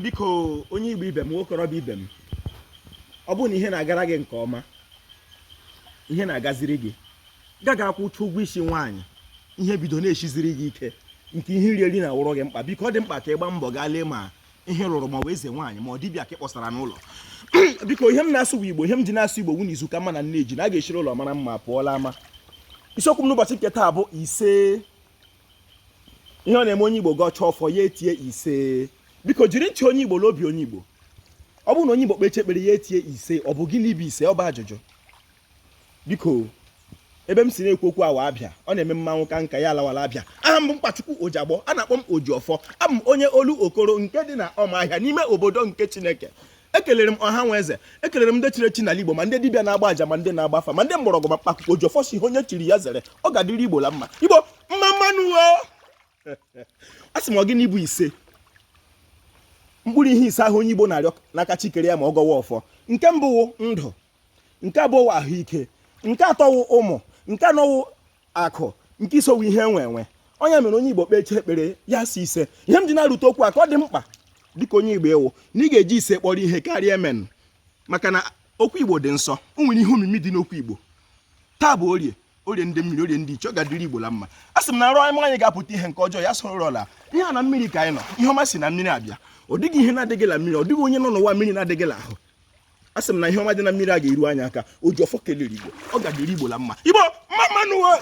Biko, onye Igbo ibe m, nwokorobịa ibe m, ọ bụrụ na ihe na-agara gị nke ọma, ihe na-agaziri gị, gaga akwụcha ụgwọ isi nwaanyị, ihe bido na-eshiziri gị ike, nke ihe iri eri na-awụrụ gị mkpa, biko, ọ dị mkpa ka ị gbaa mbọ gaa lee ma ihe rụrụ ma ọ bụ eze nwaanyị ma ọ dibịa ka ị kpọsara n'ụlọ. Biko, ihe m na-asụ bụ Igbo. Ihe m ji na-asụ Igbo wụ na izu ka mma na nne ji na a ga-eshiri ụlọ mara mma pụọla ama. Isiokwu m n'ụbọchị nke taa bụ ise. Ihe ọ na-eme onye Igbo gọchaa ọfọ, ya etie ise. Biko, jiri ntị onye Igbo n'obi onye Igbo. Ọ bụrụ na onye Igbo kpeche ekpere, ya etie ise, ọ bụ gịnị bụ ise? Ọ bụ ajụjụ. Biko, ebe m si na-ekwu okwu awa Abịa, ọ na-eme mmanwụ ka nka ya alawala Abịa. Aha m bụ Mkpachukwu Ojiagbọ, a na-akpọ m Ojiọfọ. Abụ m onye Olokoro nke dị na Ọmahịa n'ime obodo nke Chineke. Ekelere m ọha nwe eze, ekelere m ndị chiri echi n'ala Igbo, ma ndị dibịa na-agba aja, ma ndị na-agba afa, ma ndị mgbọrọgwụ, ma mkpa akwụkwọ. Ojiọfọ si ihe onye chiri ya zere, ọ ga-adịrị Igbo la mma. Igbo, mma mma nụ o. A sị m, ọ gịnị bụ ise? Mkpụrụ ihe ise ahụ onye Igbo na-arịọ n'aka chi kere ya ma ọ gọwa ọfọ. Nke mbụ wụ ndụ, nke abụọ wụ ahụike, nke atọ wụ ụmụ, nke anọ wụ akụ, nke ise wụ ihe enwe enwe. Ọ ya mere onye Igbo kpechie ekpere, ya sị ise. Ihe m ji na-arute okwu a ka ọ dị mkpa dịka onye Igbo ịwụ na ị ga-eji ise kpọrọ ihe karịa amen, maka na okwu Igbo dị nsọ. O nwere ihe omimi dị n'okwu Igbo. Taa bụ Orie, Orie ndị mmiri, Orie ndị ichie. Ọ ga-adịrị Igbo la mma. A sị m na nrọ anyị ga-apụta ihe, nke ọjọọ ya soro ụlọ ihe a. Na mmiri ka anyị nọ, ihe ọma si na mmiri abịa. Ọ dịghị ihe na-adịghị la mmiri, ọ dịghị onye nọ n'ụwa mmiri na-adịghị la ahụ. A sị m na ihe ọma dị na mmiri a ga-eru anyị aka. Ojiọfọ kelere Igbo, ọ ga-adịrị Igbo la mma. Igbo, mma mma nụ o.